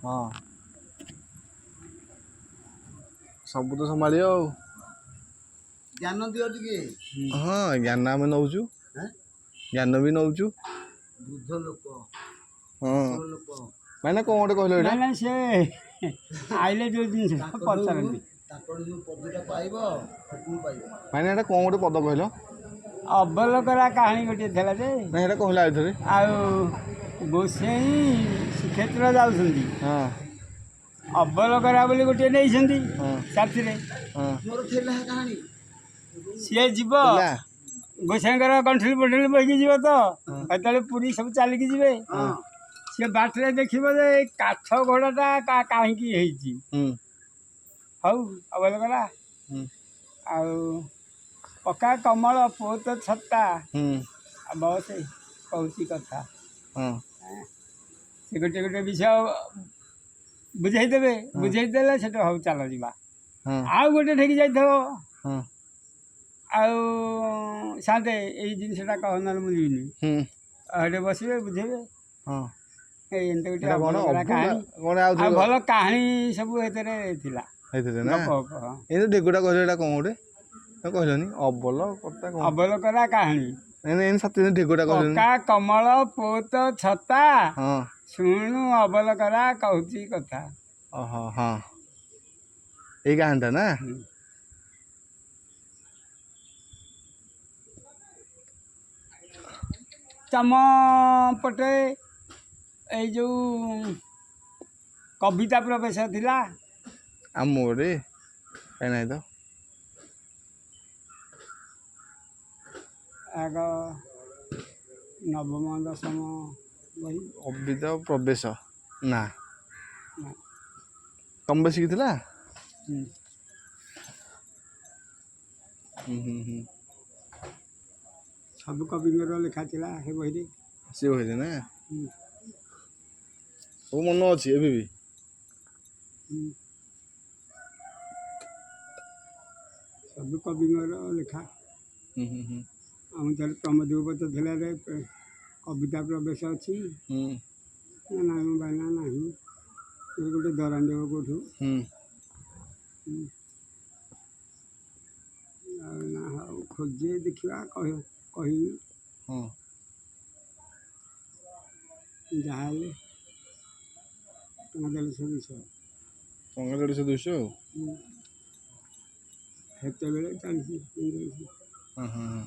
ହଁ, ସବୁ ତ ସମ୍ଭାଳିବ ଆଉ। ଜ୍ଞାନ ଦିଅ ଟିକେ। ହଁ, ଜ୍ଞାନ ଆମେ ନଉଛୁ, ଜ୍ଞାନ ବି ନଉଛୁ। ବୃଦ୍ଧ ଲୋକ। ହଁ। ଲୋକ। ମାନେ କ'ଣ ଗୋଟେ କହିଲ ଏଇଟା? ନାଇଁ ନାଇଁ, ସେ ଆଇଲେ ଯୋଉ ଜିନିଷ ପଚାରନ୍ତି। ତାଙ୍କଠୁ ଯୋଉ ପଦଟା ପାଇବ ସେଠୁ ପାଇବ। ମାନେ ଏଇଟା କ'ଣ ଗୋଟେ ପଦ କହିଲ? ଅବଲୋକରା କାହାଣୀ ଗୋଟିଏ ଥିଲା ଯେ। ନାଇଁ, ସେଇଟା କହିଲା ଆଉଥରେ। ଆଉ ଗୋସେଇଁ ଶ୍ରୀକ୍ଷେତ୍ର ଯାଉଛନ୍ତି। ହଁ। ଅବଲୋକରା ବୋଲି ଗୋଟିଏ ନେଇଛନ୍ତି। ହଁ। ସାଥିରେ। ହଁ। ମୋର ଥିଲା କାହାଣୀ। ସିଏ ଯିବ। ଥିଲା। ଗୋସାଇଙ୍କର ଗଣ୍ଠୁଲି ପଣ୍ଠୁଲି ବୋହିକି ଯିବ ତ, ସେତେବେଳେ ପୁରୀ ସବୁ ଚାଲିକି ଯିବେ। ହଁ। ସିଏ ବାଟରେ ଦେଖିବ ଯେ ଏଇ କାଠ ଘୋଡ଼ାଟା କାହିଁକି ହେଇଛି। ହଉ, ଅବଲୋକରା। ଆଉ ପକା କମଳ ପୋତ ଛତା, ଆଉ ବସେ କହୁଛି କଥା। ହଁ। ସେ ଗୋଟେ ଗୋଟେ ବିଷୟ ବୁଝେଇଦେବେ। ବୁଝେଇଦେଲେ ସେଠୁ ହଉ ଚାଲ ଯିବା। ଆଉ ଗୋଟେ ଠେକି ଯାଇଥିବ। ଆଉ ସାନ୍ତେ, ଏଇ ଜିନିଷଟା କହ, ନହେଲେ ମୁଁ ଯିବିନି। ଆଉ ସେଠି ବସିବେ, ବୁଝେଇବେ। ଏଇ ଏମିତି ଗୋଟେ ଏଇଟା କ'ଣ ଅବଲୋକରା କାହାଣୀ। କ'ଣ ଆଉ? ଆଉ ଭଲ କାହାଣୀ ସବୁ ଏଥିରେ ଥିଲା। ହେଇଥିଲେ ନା? ଗପ ଗପ, ହଁ। ଏଇ ଯୋଉ ଢେଗୁଟା କହିଲ, ଏଇଟା କ'ଣ ଗୋଟେ କହିଲନି, ଅବଲ କଥା କ'ଣ? ଅବଲୋକରା କାହାଣୀ। ନାଇଁ ନାଇଁ, ସାତ ଦିନ ଢେଗୁଟା କହିଲନି। ପକା କମଳ ପୋତ ଛତା, ହଁ। ଶୁଣୁ ଅବଲୋକରା କହୁଛି କଥା। ଓହୋ, ହଁ, ଏଇ କାହାଣୀଟା ନା? ତମ ପଟେ ଏଇ ଯୋଉ କବିତା ପ୍ରବେଶ ଥିଲା? ଆମ ଗୋଟେ କାଇଁ ନାହିଁ ତ। ଆଗ ନବମ ଦଶମ ବହି। କବିତା ପ୍ରବେଶ ନା? ନା। ତମ ବେଶିକି ଥିଲା? ହୁଁ। ହୁଁ ହୁଁ ହୁଁ ସବୁ କବିଙ୍କର ଲେଖା ଥିଲା ସେ ବହିରେ। ସେ ବହିରେ ନା? ହୁଁ। ସବୁ ମନ ଅଛି ଏବେ ବି? ହୁଁ। ସବୁ କବିଙ୍କର ଲେଖା। ହୁଁ ହୁଁ ହୁଁ ଆମ ଥରେ ପ୍ରମୋଦ ଥିଲାରେ କବିତା ପ୍ରବେଶ ଅଛି। ନା ନାଇଁ, ବାଇନା ନାହିଁ। ଏ ଗୋଟେ ଦରାଣ୍ଡିବ କେଉଁଠୁ। ଆଉ ନା, ହଉ, ଖୋଜେ ଦେଖିବା, କହିବି। ହଁ। ଯାହାହେଲେ ଟଙ୍କା 150 200। ଟଙ୍କା 150 200 ଆଉ। ସେତେବେଳେ 40 45। ହଁ ହଁ ହଁ